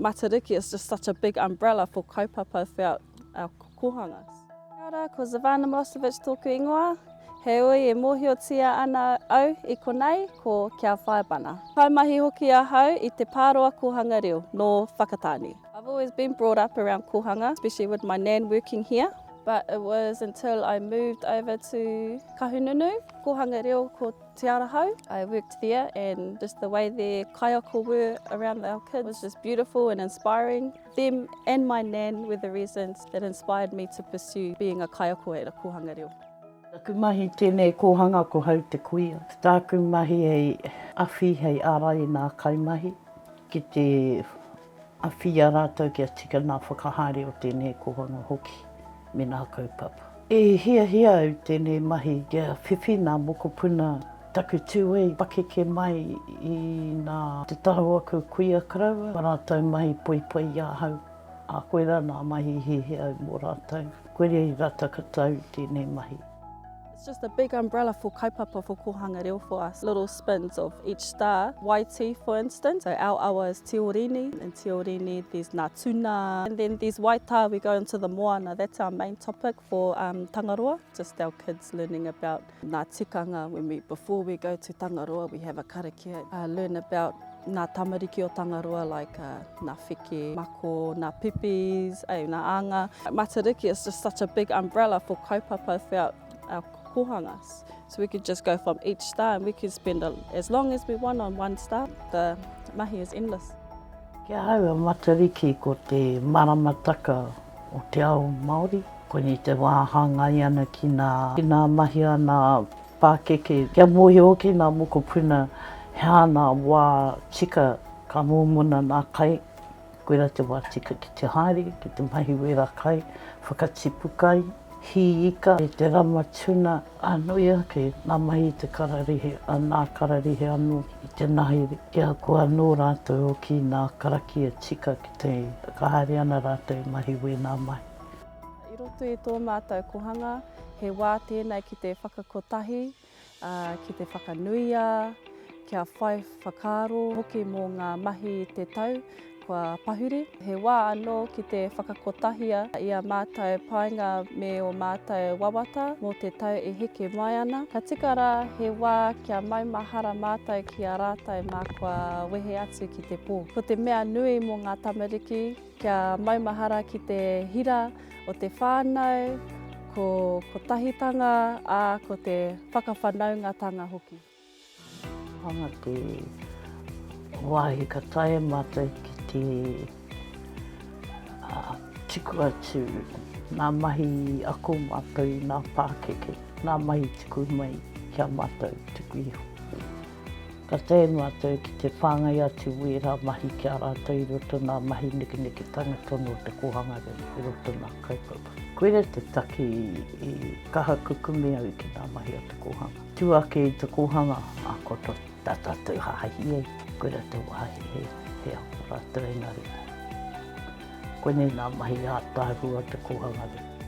Matariki is just such a big umbrella for kaupapa throughout our kōhangas. Kia ora, ko Zavana Milosevic tōku ingoa. Heoi, e mōhiotia ana au i konei, ko Kia Whaibana. Kaimahi hoki ahau i Te Pāroa Kōhanga Reo, nō Whakatāne. I've always been brought up around kōhanga, especially with my nan working here. But it was until I moved over to Kahungunu, Kōhanga Reo ko Te Arahau. I worked there and just the way the kaiako were around our kids was just beautiful and inspiring. Them and my nan were the reasons that inspired me to pursue being a kaiako at a kōhanga reo. Taku mahi tēnei kōhanga ko hau te kuia. Tāku mahi hei awhi, hei ārai i ngā kaimahi ki te awhi i a rātou kia tika ngā whakahaere o tēnei kōhanga hoki me ngā kaupapa. E hiahia au tēnei mahi kia whiwhi ngā mokopuna taku tū e pakeke mai i nā te taha o aku kuia koroua, a rātou mahi poipoi i ahau, ā, koirā nā mahi i hiahia au mō rātou. Koira i rata ka tau tēnei mahi. It's just a big umbrella for kaupapa for kōhanga reo for us. Little spins of each star. Waitī for instance, so our awa is Tiorini, in Tiorini there's ngā tuna, and then there's Waitā, we go into the moana, that's our main topic for um, Tangaroa, just our kids learning about ngā tikanga when we, before we go to Tangaroa we have a karakia, uh, learn about ngā tamariki o Tangaroa like uh, ngā wheke, mako, ngā pipis, eh, ngā anga. Matariki is just such a big umbrella for kaupapa throughout our kōhangas. So we could just go from each star and we could spend a, as long as we want on one star. The mahi is endless. Ki ahau a Matariki ko te maramataka o te ao Māori. Koinei te wā hāngai ana ki ngā, ki ngā mahi a ngā pākeke. Kia mōhio hoki ngā mokopuna he aha ngā wā tika ka mōmona ngā kai, koirā te wā tika ki te haere, ki te mahi wera kai, whakatipu kai, hī ika, te rama tuna, ā, nui ake ngā mahi i te kararehe, ā, nā kararehe anō i te ngahere, kia kua anō rātou hoki ngā karakia tika ki te, ka haere ana rātou i mahi wēnā mahi. I roto i tō mātou kohanga, he wā tēnei ki te whakakotahi, ā, ki te whakanuia, kia whai whakaaro hoki mō ngā mahi i te tau kua pahuri. He wā anō ki te whakakotahia i ā mātou painga me ō mātou wawata mō te tau e heke mai ana. Ka tika rā, he wā kia maumahara mātou ki a rātou mā kua wehe atu ki te pō. Ko te mea nui mō ngā tamariki, Kia maumahara ki te hira o te whānau, ko kotahitanga, ā, ko te whakawhanaungatanga hoki. Hanga te wāhi ka taea mātou ki te tuku atu ngā mahi ako mātou i ngā pākeke, ngā mahi tuku mai ki a mātou tuku iho. Ka taea mātou ki te whāngai atu wērā mahi ki a rātou i roto nā mahi nekeneketanga tonu o te kōhanga reo, i roto nā kaupapa. Koira te take i kaha kukume au ki ngā mahi a te kōhanga. Tū ake i te kōhanga, ā, ko tā tātou hāhi ei, koira te wāhi he, he ako rātou engari. Koinei ngā mahi ātaahua o te kōhanga reo.